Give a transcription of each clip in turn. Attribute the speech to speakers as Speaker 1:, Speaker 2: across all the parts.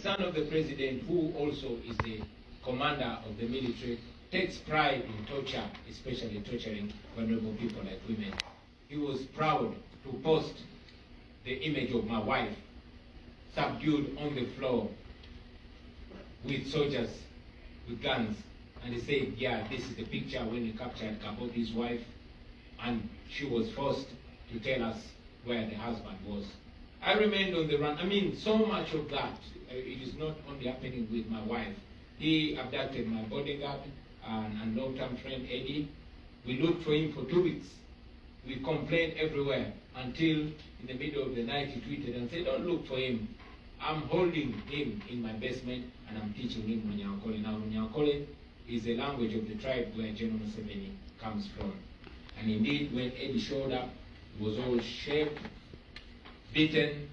Speaker 1: son of the president, who also is the commander of the military, takes pride in torture, especially torturing vulnerable people like women. He was proud to post the image of my wife subdued on the floor with soldiers with guns. And he said, "Yeah, this is the picture when he captured Kabobi's wife," and she was forced to tell us where the husband was. I remained on the run. I mean, so much of that. It is not only happening with my wife. He abducted my bodyguard and long-term friend Eddie. We looked for him for 2 weeks. We complained everywhere until in the middle of the night he tweeted and said, "Don't look for him. I'm holding him in my basement and I'm teaching him Runyankole." Now, Runyankole is a language of the tribe where General Museveni comes from. And indeed, when Eddie showed up, he was all shaved, beaten,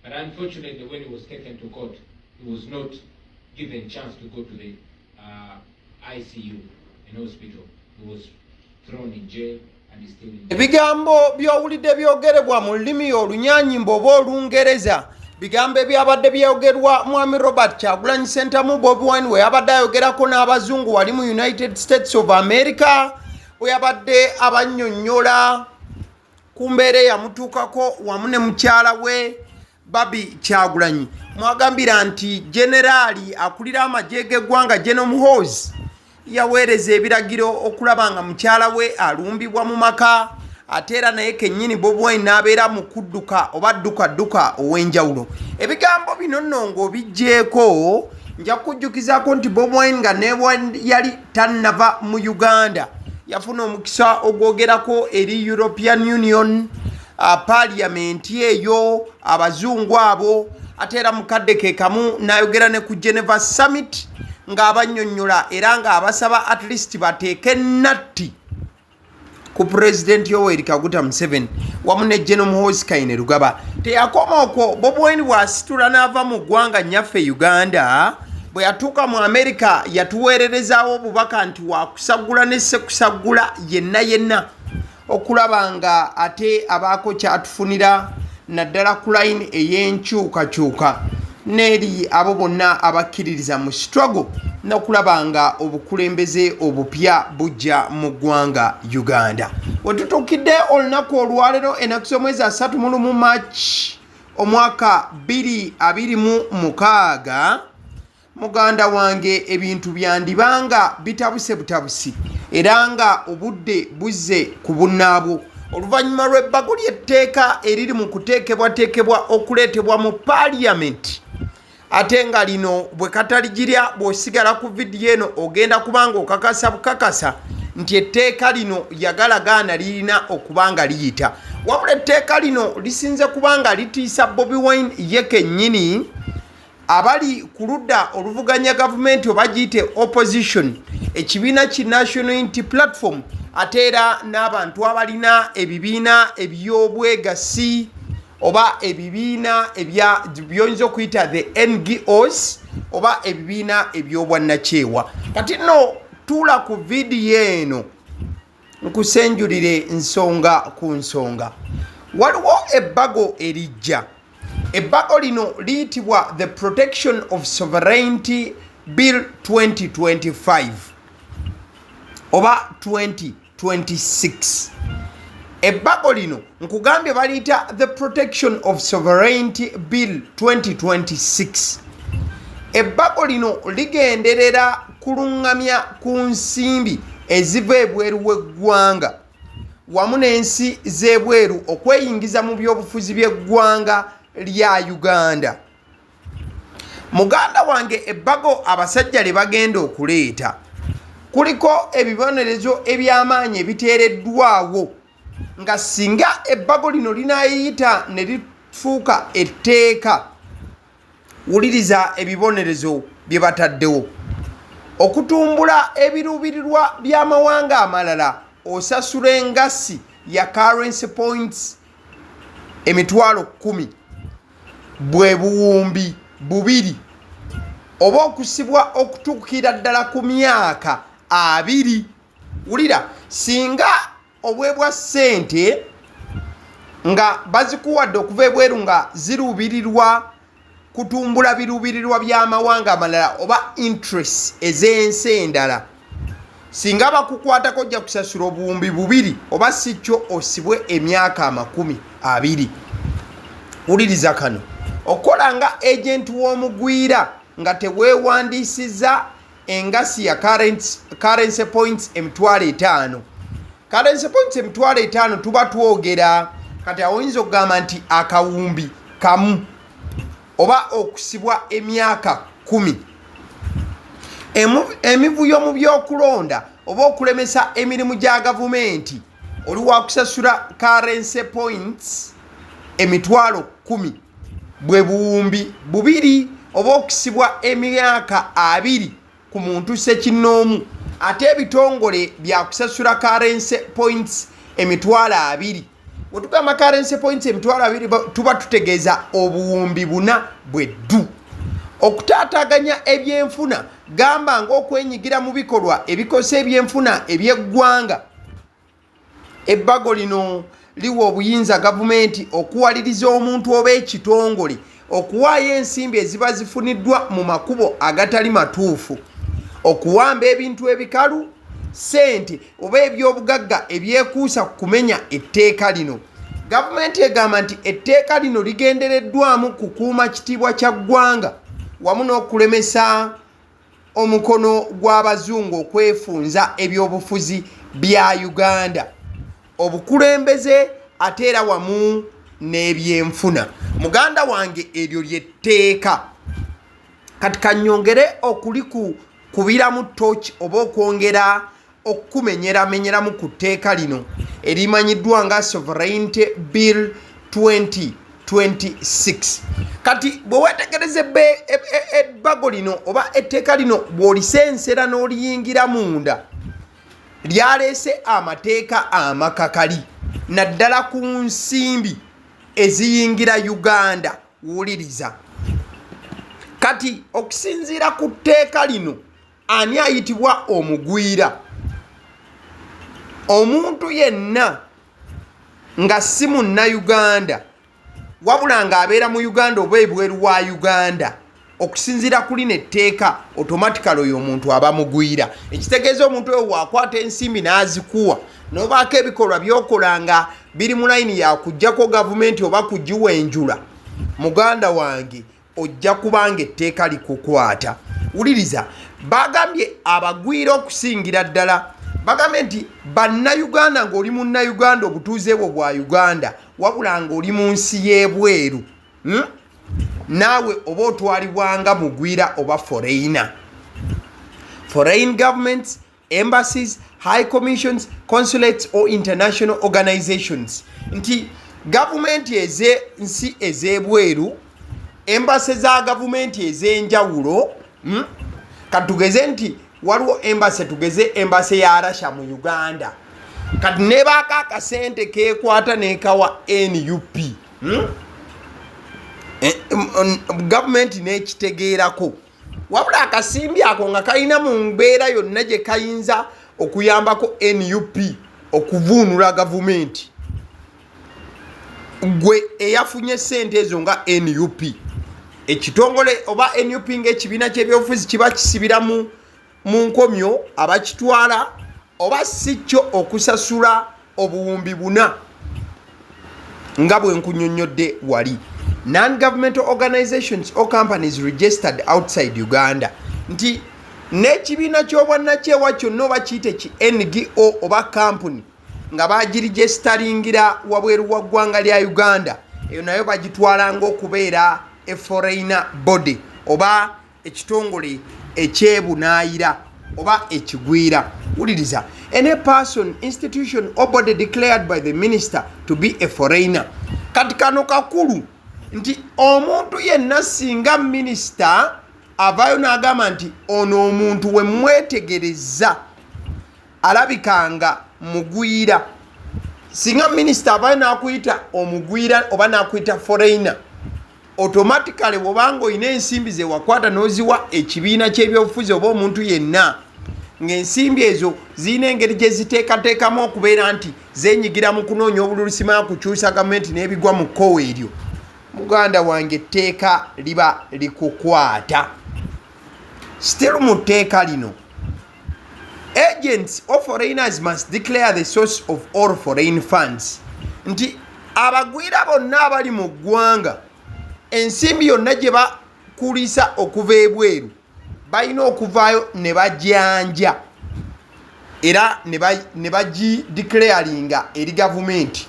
Speaker 1: but unfortunately, when he was taken to court, he was not given chance to go to the ICU in hospital. He was thrown in jail and is still in jail.
Speaker 2: Ebigambo by'owulidde byogerebwa mu lulimi Olunyanyimba oba Olungereza, bigambo ebyabadde byogerwa mwami Robert Kyagulanyi Sentamu Bobi Wine, we yabadde ayogerako n'abazungu wali mu United States of America, bwe yabadde abannyonnyola ku mbeera eyamutuukako wamu ne mukyala we Barbie Kyagulanyi. Mwagambira nti generaali akulira amagye g'eggwanga, General Muhoozi, yaweereza ebiragiro okulaba nga mukyala we alumbibwa mu maka, ate era naye kennyini Bobi Wine n'abeera mu kudduka oba dduka dduka ow'enjawulo. Ebigambo bino nno ng'obiggyeko, nja kukujjukizaako nti Bobi Wine nga ne yali tannava mu Uganda, yafuna omukisa ogwogerako eri European Union, parliament eyo, abazungu abo, ate era mukadde ke kamu n'ayogera ne ku Geneva Summit ng'abannyonnyola era ng'abasaba at least bateeke natti ku Pulezidenti Yoweri Kaguta Museveni wamu ne General Muhoozi Kainerugaba. Teyakoma okwo. Bobi Wine bw'asitula n'ava mu ggwanga nnyaffe Uganda, bwe yatuuka mu Amerika, yatuweererezaawo obubaka nti wakusaggula ne ssekusagula yenna yenna okulaba nga ate abaako kyatufunira, naddala ku line ey'enkyukakyuka n'eri abo bonna abakkiririza mu struggle n'okulaba nga obukulembeze obupya bujja mu ggwanga Uganda. We tutuukidde olunaku olwaleero, ennaku z'omwezi 31 March, omwaka 2026, muganda wange, ebintu byandibanga bitabuse butabusi era nga obudde buzze ku bunnaabwo oluvannyuma lw'ebbago ly'etteeka eriri mu kuteekebwateekebwa okuleetebwa mu paaliyamenti, ate nga lino bwe kataligirya. Bw'osigala ku vidiyo eno, ogenda kubanga okakasa bukakasa nti etteeka lino yagalagaana lirina okuba nga liyita. Wabula etteeka lino lisinze kuba nga litiisa Bobi Wine ye kennyini, abali ku ludda oluvuganya gavumenti oba giyite opposition, ekibiina ki National Unity Platform, ate era n'abantu abalina ebibiina ebyobwegasi oba ebibiina byoyinza okuyita the NGOs oba ebibiina ebyobwannakyewa. Kati nno tuula ku vidiyo eno nkusenjulire nsonga ku nsonga. Waliwo ebbago erijja. Ebbago lino liyitibwa the Protection of Sovereignty Bill 2025 oba 2026. Ebbago lino nkugambye baliyita the Protection of Sovereignty Bill 2026. Ebbago lino ligenderera kuluŋŋamya ku nsimbi eziva ebweru w'eggwanga wamu n'ensi z'ebweru okweyingiza mu byobufuzi by'eggwanga lya Uganda. Muganda wange, ebbago abasajja lye bagenda okuleeta kuliko ebibonerezo eby'amaanyi ebiteereddwawo nga singa ebbago lino linaayita ne lifuuka etteeka. Wuliriza ebibonerezo bye bataddewo: okutumbula ebiruubirirwa by'amawanga amalala, osasula engassi ya currency points 10,000, bwe 2000, oba okusibwa okutuukira ddala ku myaka 20. Wulira, singa obwebwa ssente nga bazikuwadde okuva ebweru nga ziruubirirwa kutumbula biruubirirwa by'amawanga amalala oba interests ez'ensi endala. Singa bakukwatako ojja kusasula 2000 oba si kyo osibwe emyaka 20. Wuliriza kano, okukola nga agenti w'omugwira nga teweewandiisiza engasi ya currency points 50,000. Currency points 50,000 tuba twogera kati awo oyinza okugamba nti 1000 oba okusibwa emyaka 10. Emivuyo mu by'okulonda oba okulemesa emirimu gya gavumenti oli wakusasula currency points 10,000, bwe 2000, oba okusibwa emyaka 20 ku muntu ssekinnoomu. Ate ebitongole byakusasula currency points 20,000. Bwe tugamba currency points 20,000 tuba tutegeeza 4,000 bwe ddu. Okutaataaganya ebyenfuna, gamba ng'okwenyigira mu bikolwa ebikosa ebyenfuna eby'eggwanga. Ebbago lino liwa obuyinza gavumenti okuwaliriza omuntu oba ekitongole okuwaayo ensimbi eziba zifuniddwa mu makubo agatali matuufu, okuwamba ebintu ebikalu, ssente oba ebyobugagga ebyekuusa ku kumenya etteeka lino. Gavumenti egamba nti etteeka lino ligendereddwamu kukuuma kitiibwa kya ggwanga wamu n'okulemesa omukono gw'abazungu okwefunza ebyobufuzi bya Uganda, obukulembeze ate era wamu n'ebyenfuna. Muganda wange, eryo lyetteeka. Kati kanyongere okulikubiramu toki oba okwongera okukumenyeramenyeramu ku tteeka lino erimanyiddwa nga Sovereignty Bill 2026. Kati bwe weetegereza ebbago lino oba etteeka lino, bw'olisensera n'oliyingira munda, lyaleese amateeka amakakali naddala ku nsimbi eziyingira Uganda. Wuliriza kati, okusinziira ku tteeka lino, ani ayitibwa omugwira? Omuntu yenna nga si munnayuganda wabula ng'abeera mu Uganda oba ebweru wa Uganda, okusinziira ku lino etteeka, automatically oyo omuntu aba mugwira. Ekitegeeza omuntu oyo bw'akwata ensimbi n'azikuwa n'obaako ebikolwa by'okola nga biri mu layini yakugjako gavumenti oba kugiwenjula, muganda wange, ojja kubanga etteeka likukwata. Wuliriza, bagambye abagwira okusingira ddala, bagambye nti bannayuganda, ng'oli munnayuganda, obutuuze bwo bwa Uganda, wabula ng'oli mu nsi y'ebweru, Naawe oba otwalibwanga mugwira oba foreigner. Foreign governments, embassies, high commissions, consulates or international organizations, nti gavumenti ez'ensi ez'ebweru, embassy za gavumenti ez'enjawulo, Kati tugeze nti waliwo embassy, tugeze embassy ya Russia mu Uganda, kati nebaako akasente kekwata nekawa NUP, Gavumenti nekitegeerako, wabula akasimbi ako nga kalina mu mbeera yonna gye kayinza okuyambako NUP okuvuunula gavumenti, gwe eyafunye sente ezo nga NUP ekitongole oba NUP ngaekibiina kyebyobufuzi kiba kisibira mu nkomyo abakitwala, oba si kyo okusasula 4,000 nga bwe nkunyonnyodde wali. Non-governmental organizations or companies registered outside Uganda, nti n'ekibiina ky'obwannakyewa kyonna oba kiyite ki NGO oba kampuni nga bagiregisteringira wabweru wa ggwanga lya Uganda, eyo nayo bagitwalanga okubeera e foreigner body oba ekitongole ekyebunaayira oba ekigwira. Wuliriza, any person, institution or body declared by the minister to be a foreigner. Kati kano kakulu nti omuntu yenna singa minisita avaayo n'agamba nti ono omuntu we mwetegereza alabika nga mugwira, singa minisita avaayo n'akuyita omugwira oba n'akuyita foreigner, automatically bw'obanga olina ensimbi zewakwata n'oziwa ekibiina ky'ebyobufuzi oba omuntu yenna, ng'ensimbi ezo zirina engeri gye ziteekateekamu okubeera nti zenyigira mu kunoonya obululu, simanya kukyusa gavumenti n'ebigwa mu kkowa eryo. Muganda wange, etteeka liba likukwata. Still mu tteeka lino, agents or foreigners must declare the source of all foreign funds, nti abagwira bonna abali mu ggwanga, ensimbi yonna gye bakulisa okuva ebweru balina okuvaayo ne bajanja era ne bagideclaringa eri gavumenti,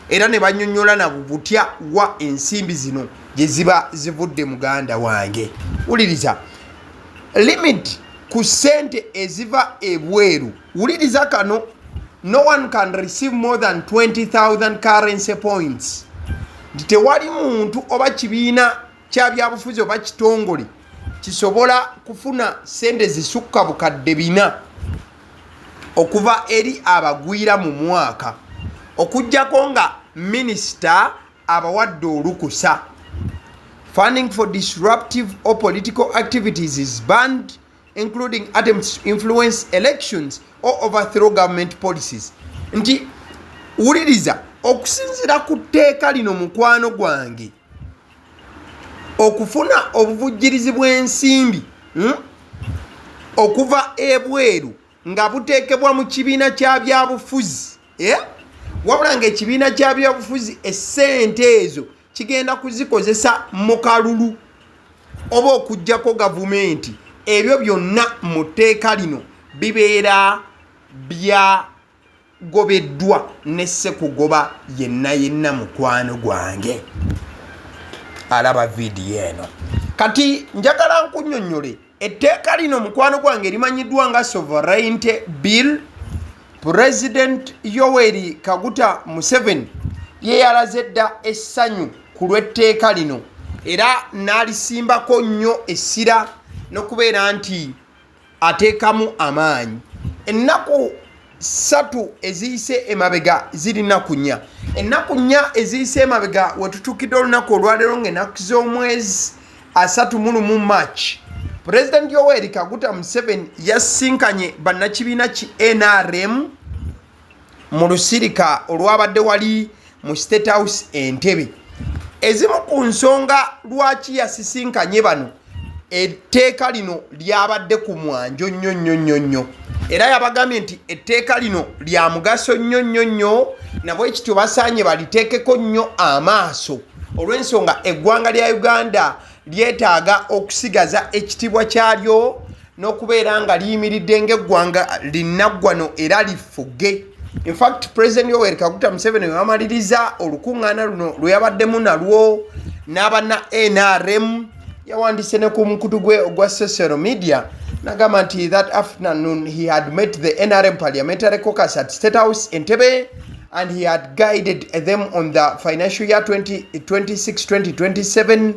Speaker 2: era ne banyonyola nabo butya wa ensimbi zino gye ziba zivudde. Muganda wange, wuliriza, limit ku ssente eziva ebweru, wuliriza kano: no one can receive more than 20,000 currency points, nti tewali muntu oba kibiina kya byabufuzi oba kitongole kisobola kufuna sente zisukka 4,000 okuva eri abagwira mu mwaka, okugjako nga minisita abawadde olukusa. Funding for disruptive or political activities is banned, including attempts to influence elections or overthrow government policies. Nti wuliriza, okusinziira ku tteeka lino, mukwano gwange, okufuna obuvujjirizi bw'ensimbi, okuva ebweru nga buteekebwa mu kibiina kya byabufuzi, eh? Wabula ng'ekibiina kya byabufuzi essente ezo kigenda kuzikozesa mu kalulu oba okugjako gavumenti, ebyo byonna mu tteeka lino bibeera byagobeddwa ne ssekugoba yenna yenna. Mukwano gwange alaba vidiyo eno, kati njagala nkunnyonnyole etteeka lino, mukwano gwange, limanyiddwa nga Sovereignty Bill. President Yoweri Kaguta Museveni ye yalaze dda essanyu ku lw'etteeka lino era n'alisimbako nnyo essira n'okubeera nti ateekamu amaanyi. Ennaku 3 eziyise emabega, ziri nnaku 4, ennaku 4 eziyise emabega wetutuukidde olunaku olwaleero ng'ennaku z'omwezi 31 March, President Yoweri Kaguta Museveni yasinkanye bannakibiina ki NRM mu lusirika olwabadde wali mu State House Entebe. Ezimu ku nsonga lwaki yasisinkanye bano, etteeka lino lyabadde ku mwanjo nnyo nnyo nnyo nnyo, era yabagambye nti etteeka lino lya mugaso nnyo nnyo nnyo, nabwe kityo basaanye baliteekeko nnyo amaaso, olw'ensonga eggwanga lya Uganda lyetaaga okusigaza ekitiibwa kyalyo n'okubeera nga liyimiridde ng'eggwanga linnaggwano era lifuge. Infact, President Yoweri Kaguta Museveni webamaliriza olukuŋŋaana luno lwe yabaddemu nalwo n'abanna NRM, yawandiise ne ku mukutu gwe ogwa social media nagamba nti that afternoon he had met the NRM parliamentary caucus at State House Entebbe and he had guided them on the financial year 2026-2027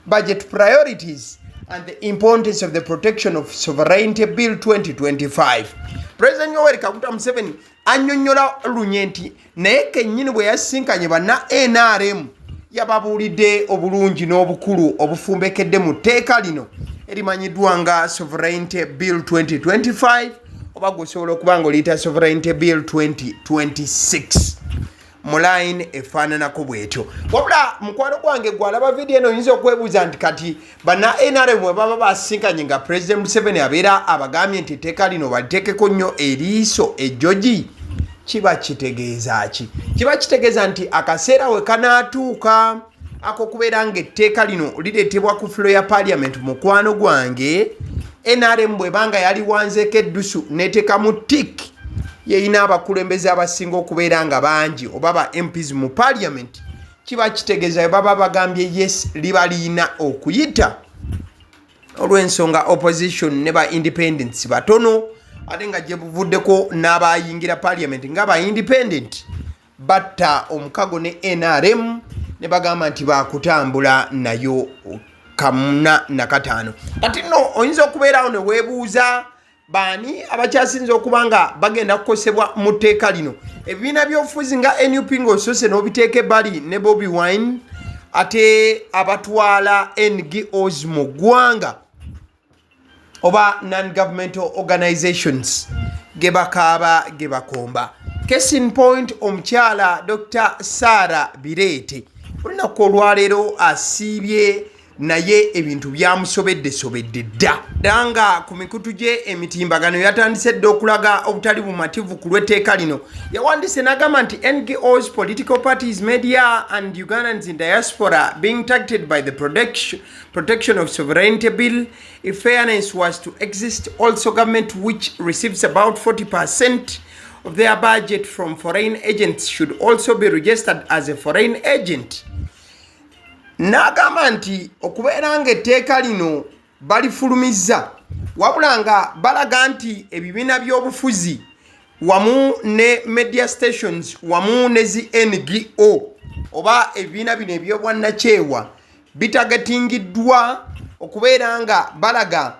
Speaker 2: budget priorities and the importance of the protection of Sovereignty Bill 2025. President Yoweri Kaguta Museveni annyonnyola lunye nti naye kennyini bwe yasinkanye banna NRM yababuulidde obulungi n'obukulu obufumbekedde mu tteeka lino erimanyiddwa nga Sovereignty Bill 2025, oba gweosobola okuba nga oliyita Sovereignty Bill 2026 mu line efaananako bwetyo. Wabula mukwano gwange gwalaba vidiyo eno, oyinza okwebuuza nti kati banna NRM bwe baba basinkanye nga President Museveni abeera abagambye nti etteeka lino baliteekeko nnyo eriiso ejjogi, kiba kitegeeza ki? Kiba kitegeeza nti akaseera we kanaatuuka akokubeera ng'etteeka lino lireetebwa ku floor ya parliament, mukwano gwange, NRM bw'ebanga yaliwanzeeko eddusu n'eteekamu tick, yeyina abakulembeze abasinga okubeera nga bangi oba ba MPs mu parliament, kiba kitegeeza bwe baba bagambye yes, liba liyina okuyita, olw'ensonga opposition ne ba independents batono, ate nga gye buvuddeko n'abayingira parliament nga ba independent batta omukago ne NRM ne bagamba nti bakutambula nayo kamuna nakataano. Kati nno oyinza okubeerawo ne weebuuza baani abakyasinza okuba nga bagenda kukosebwa mu tteeka lino. Ebibiina by'obufuzi nga NUP ng'osose n'obiteeka ebbali ne Bobi Wine, ate abatwala NGOs mu ggwanga oba non-governmental organizations ge bakaaba ge bakomba. Case in point, omukyala Dr Sarah Bireete. Olunaku olwaleero asiibye naye ebintu byamusobeddesobedde dda, era nga ku mikutu gye emitimbagano yatandise dda okulaga obutali bumativu ku lw'etteeka lino. Yawandiise n'agamba nti NGOs, political parties, media and Ugandans in diaspora being targeted by the Protection of Sovereignty Bill. If fairness was to exist, also government, which receives about 40% of their budget from foreign agents, should also be registered as a foreign agent. N'agamba nti okubeera ng'etteeka lino balifulumizza, wabula nga balaga nti ebibiina by'obufuzi wamu ne media stations wamu ne zi NGO oba ebibiina bino ebyobwannakyewa bitargetingiddwa okubeera nga balaga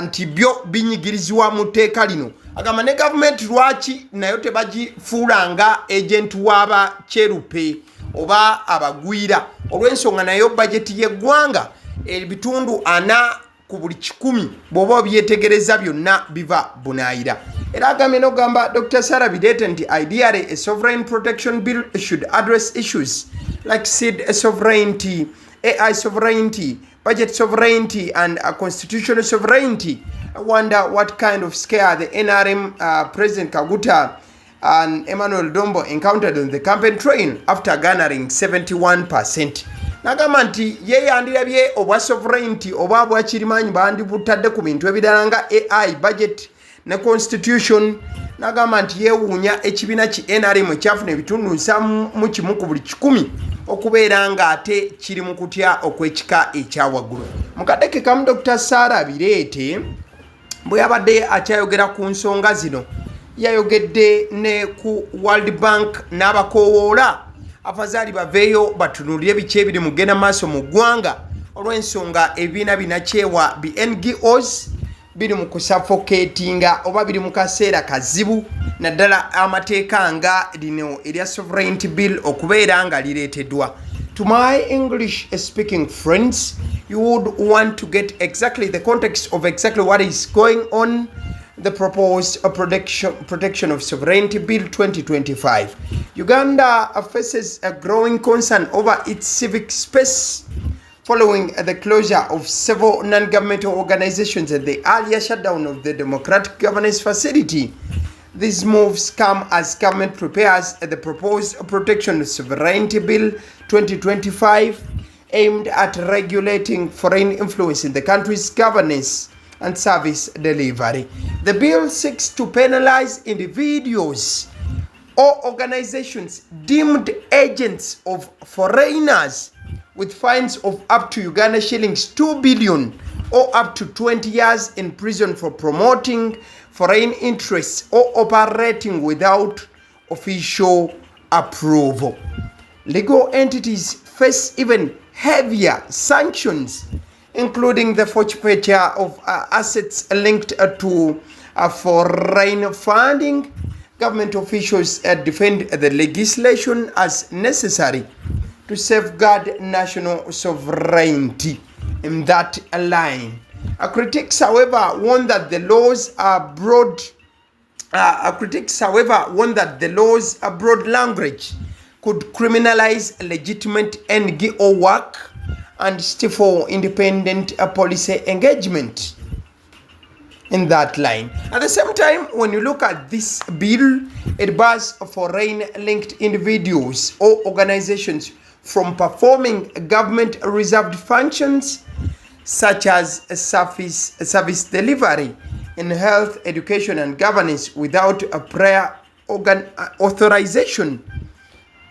Speaker 2: nti byo binyigirizibwa mu tteeka lino. Agamba ne gavumenti lwaki nayo tebagifuula nga agent w'abakyerupe oba abagwira, olw'ensonga nayo bajeti y'eggwanga ebitundu 40 ku buli 100 bw'oba obyetegereza byonna biva bunaayira. Era agambye n'okugamba Dr Sarah Bireete nti ideally a sovereign protection bill should address issues like seed sovereignty, AI sovereignty, budget sovereignty and constitutional sovereignty. I wonder what kind of scare the NRM President Kaguta and Emmanuel Dombo encountered on the campaign trail after garnering 71%. Nagamba nti ye yandirabye obwa sovereignty oba bwakirimaanyi bandibutadde ku bintu ebirala nga AI, budget ne constitution. Nagamba nti yeewuunya ekibiina ki NRM ekyafuna ebitundu 71 ku buli 100 okubeera ng'ate kiri mu kutya okw'ekika ekyawaggulu. Mu kadde ke kamu, Dr Sarah Bireete bwe yabadde akyayogera ku nsonga zino, yayogedde ne ku World Bank n'abakoowoola afazaali baveeyo batunuulire biki ebiri mu genda maaso mu ggwanga, olw'ensonga ebibiina binakyewa bi NGOs biri mu kusuffocatinga oba biri mu kaseera kazibu, naddala amateeka nga lino erya sovereignty bill okubeera nga lireeteddwa. To my English speaking friends, you would want to get exactly the context of exactly what is going on. The proposed Protection of Sovereignty Bill 2025. Uganda faces a growing concern over its civic space following the closure of several non-governmental organizations and the earlier shutdown of the Democratic Governance Facility. These moves come as government prepares the proposed Protection of Sovereignty Bill 2025, aimed at regulating foreign influence in the country's governance and service delivery. The bill seeks to penalize individuals or organizations deemed agents of foreigners with fines of up to Uganda shillings 2 billion or up to 20 years in prison for promoting foreign interests or operating without official approval. Legal entities face even heavier sanctions, including the forfeiture of assets linked to foreign funding. Government officials defend the legislation as necessary to safeguard national sovereignty in that line. Critics, however, warn that the laws are broad. Critics, however, warn that the law's broad language could criminalize legitimate NGO work and stifle independent policy engagement in that line. At the same time, when you look at this bill, it bars foreign linked individuals or organizations from performing government reserved functions such as service delivery in health, education, and governance without a prior authorization.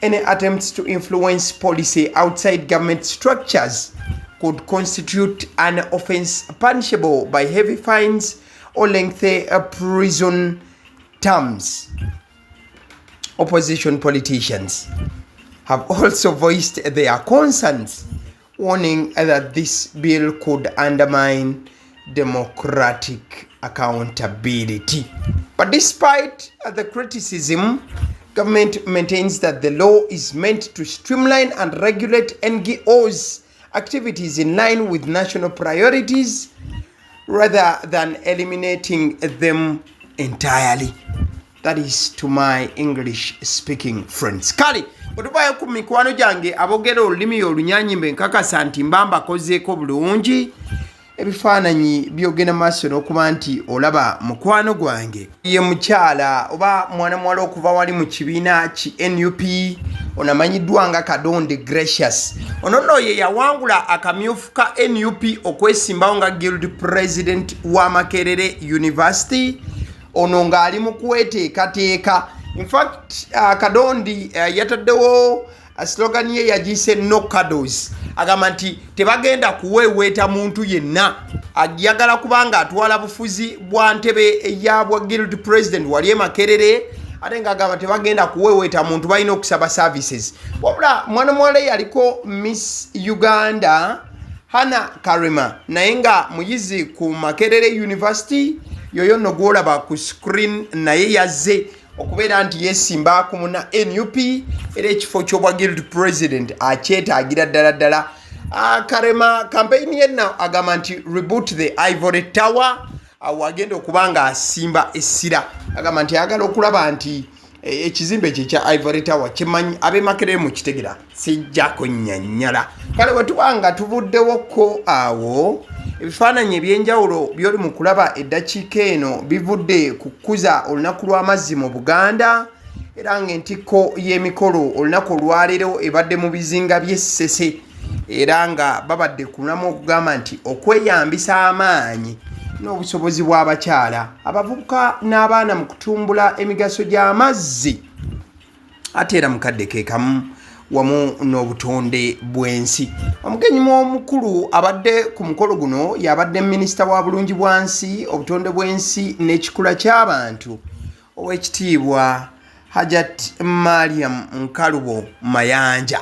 Speaker 2: Any attempts to influence policy outside government structures could constitute an offense punishable by heavy fines or lengthy prison terms. Opposition politicians have also voiced their concerns, warning that this bill could undermine democratic accountability. But despite the criticism, government maintains that the law is meant to streamline and regulate NGOs' activities in line with national priorities rather than eliminating them entirely. That is to my English speaking friends. Kale Bwe tuvaayo ku mikwano gyange abogera olulimi olunyanyimbe, nkakasa nti mba mbakozeeko bulungi. Ebifaananyi byogenda maaso n'okuba nti olaba mukwano gwange ye mukyala oba mwana muwala okuva wali mu kibiina ki NUP, ono amanyiddwa nga Kadondi Gracious. Ono nno ye yawangula akamyufu ka NUP okwesimbawo nga guild president wa Makerere University. Ono ng'ali mu kweteekateeka. Infact Kadondi yataddewo slogan ye, yagiyise "No Cuddles". Agamba nti tebagenda kuweeweeta muntu yenna ayagala kubanga atwala bufuzi bwa ntebe eyabwa guild president wali e Makerere, ate ng'agamba tebagenda kuweeweeta muntu, balina okusaba services. Wabula mwana muwala yaliko Miss Uganda Hana Karema, naye nga muyizi ku Makerere University, yoyo nno gwolaba ku screen, naye yazze okubeera nti yesimba ku muna NUP, era ekifo ky'obwa guild president akyetaagira ddala ddala. Karema campaign yenna agamba nti "Reboot the Ivory Tower". Awo agenda okuba nga asimba essira, agamba nti ayagala okulaba nti ekizimbe ekyo ekya Ivory Tower kimanyi ab'e Makerere mukitegera, sijja kunnyannyola. Kale bwe tuba nga tuvuddewokko awo, ebifaananyi ebyenjawulo byoli mu kulaba eddakiika eno bivudde ku kukuza olunaku lw'amazzi mu Buganda, era ng'entikko y'emikolo olunaku olwaleero ebadde mu bizinga by'Essese, era nga babadde ku lunamu okugamba nti okweyambisa amaanyi n'obusobozi bw'abakyala, abavubuka n'abaana mu kutumbula emigaso gy'amazzi, ate era mukadde ke kamu wamu n'obutonde bw'ensi. Omugenyi omukulu abadde ku mukolo guno yabadde minisita wa bulungi bwansi, obutonde bw'ensi n'ekikula ky'abantu, Owekitiibwa Hajat Mariam Nkalubo Mayanja.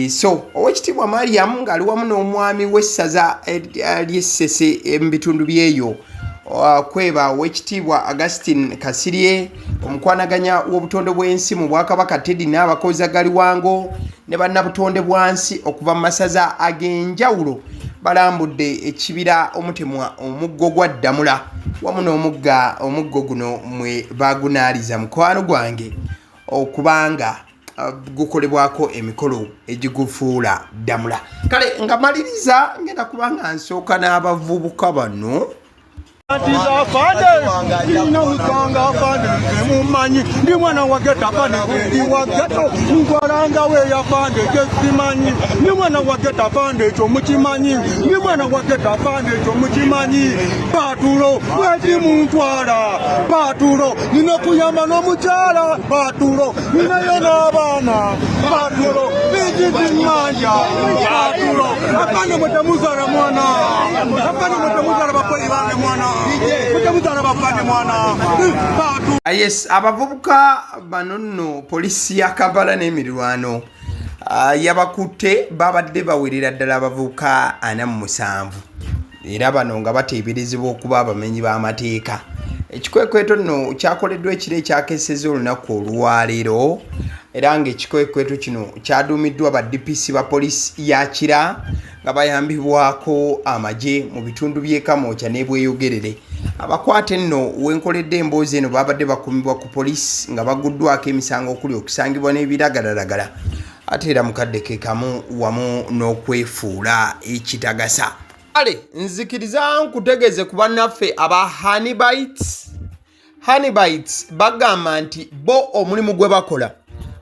Speaker 2: So Owekitiibwa Mariam ng'ali wamu n'omwami w'essaza ly'Essese mu bitundu byeyo kweba Owekitiibwa Augustin Kasirye, omukwanaganya w'obutonde bw'ensi mu bwakabaka Teddy n'abakozi Galiwango ne bannabutonde bwansi okuva mu masaza ag'enjawulo, balambudde ekibira omutemwa omuggo gwa Ddamula wamu n'omugga omuggo guno mwe bagunaaliza mukwano gwange okubanga gukolebwako emikolo egigufuula Ddamula. Kale nga maliriza, ngenda kubanga nsooka n'abavubuka bano.
Speaker 3: Afande, sirina musango afande, mumanyi ndi mwana wa ghetto afande, ndi wa ghetto, ntwalangawo eyafande kyesimanyi. Ndi mwana wa ghetto afande, ekyo mukimanyi. Ndi mwana wa ghetto afande, ekyo mukimanyi. Patrol bweti muntwala patrol, nina okuyamba n'omukyala patrol, ninayo n'abaana patrol, bigiziŋŋanja patrol. Afande mwetemuzala mwana, afande mwetemuzala bakoyi bange mwana, mwetemuzala bafande mwana patrol.
Speaker 2: Yes, abavubuka bano nno poliisi ya Kampala n'emirirwano yabakutte. Babadde bawerera ddala abavubuka 47, era bano nga bateeberezebwa okuba abamenyi b'amateeka. Ekikwekweto nno kyakoleddwa ekiro ekyakeseza olunaku olwaleero, era ng'ekikwekweto kino kyaduumiddwa ba DPC ba poliisi ya Kira nga bayambibwako amagye mu bitundu by'e Kamwokya n'ebweyogerere. Abakwate nno wenkoledde emboozi eno babadde bakumibwa ku poliisi nga baguddwako emisango okuli okusangibwa n'ebiragalalagala, ate era mukadde ke kamu wamu n'okwefuula ekitagasa. Kale nzikiriza nkutegeeze ku bannaffe aba Honeybites. Honeybites bagamba nti bo omulimu gwe bakola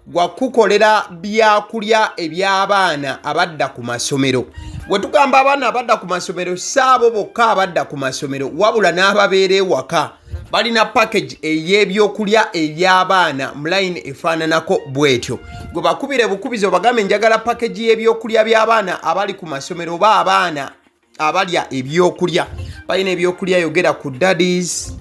Speaker 2: gwa kukolera byakulya eby'abaana abadda ku masomero. Bwe tugamba abaana abadda ku masomero, si abo bokka abadda ku masomero, wabula n'ababeera ewaka. Balina package ey'ebyokulya eby'abaana mu line efaananako bwetyo. Gwe bakubire bukubizi obagambe, "Njagala package y'ebyokulya by'abaana abali ku masomero oba abaana abalya ebyokulya." Balina ebyokulya, yogera ku daddies,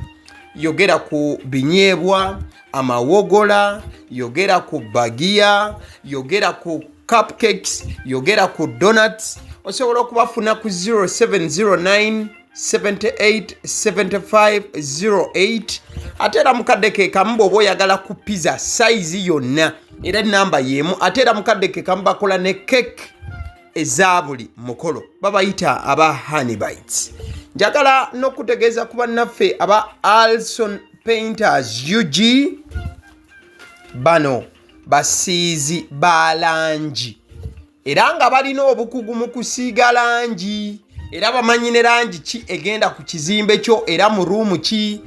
Speaker 2: yogera ku binyeebwa, amawogola, yogera ku bagiya, yogera ku cupcakes, yogera ku donuts. Osobola okubafuna ku 0709 78 75 08. Ate era mukadde ke kamu, bw'oba oyagala ku pizza size yonna, era enamba y'emu. Ate era mukadde ke kamu bakola ne cake eza buli mukolo. Babayita aba Honeybites. Njagala n'okutegeeza ku bannaffe aba Alson Painters UG. Bano Basiizi ba langi era nga balina obukugu mu kusiiga langi, era bamanyi ne langi ki egenda ku kizimbe kyo era mu ruumu ki.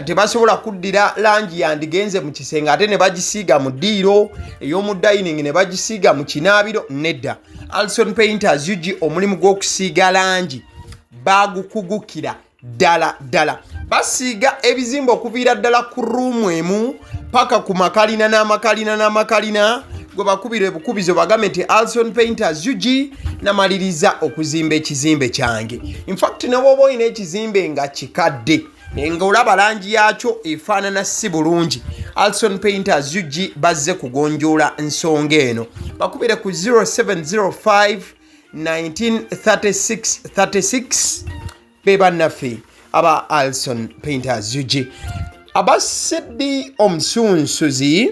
Speaker 2: Tebasobola kuddira langi yandigenze mu kisenge ate ne bagisiiga mu ddiiro ey'omu dining, ne bagisiiga mu kinaabiro. Nedda, Alson Painters UG omulimu gw'okusiiga langi bagukugukira ddala ddala. Basiiga ebizimbe okuviira ddala ku ruumu emu paka ku makalina n'amakalina n'amakalina. Gwe bakubira ebukubizo, bagambe nti Alson Painters UG namaliriza okuzimba ekizimbe kyange. Infact, ne bwoba olina ekizimbe nga kikadde nga olaba langi yakyo efaanana si bulungi, Alson Painters UG bazze kugonjoola nsonga eno. Bakubire ku 0705 1936 36. Be bannaffe aba Alson Painters UG. Abasiddi omusunsuzi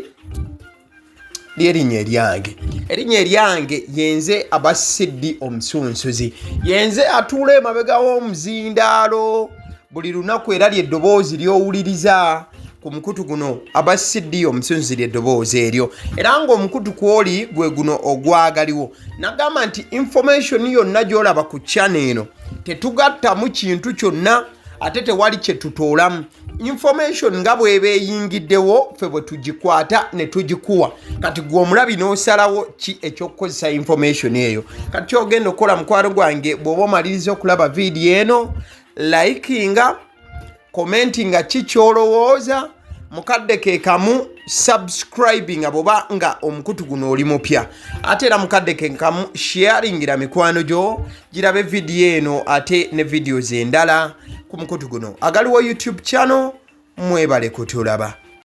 Speaker 2: lyerinnya eryange, erinnya eryange yenze Abasiddi omusunsuzi, yenze atuula emabega w'omuzindaalo buli lunaku, era lyeddoboozi ly'owuliriza ku mukutu guno. Abasiddi omusunsuzi lyeddoboozi eryo, era ng'omukutu kwoli gwe guno ogwagaliwo. Nagamba nti information yonna gy'olaba ku channel eno tetugattamu kintu kyonna, ate tewali kye tutoolamu. Information nga bw'eba eyingiddewo, ffe bwe tugikwata ne tugikuwa. Kati gwe omulabi n'osalawo ki ekyokukozesa information eyo. Kati kyogenda okukola, mukwano gwange, bw'oba omaliriza okulaba vidiyo eno, likinga, commentinga ki kyolowooza, mukadde ke kamu subscribinga bwoba nga omukutu guno oli mupya, ate era mukadde ke kamu sharingira mikwano gyo girabe vidiyo eno ate ne videos endala ku mukutu guno agaliwo YouTube channel. Mwebale kutulaba.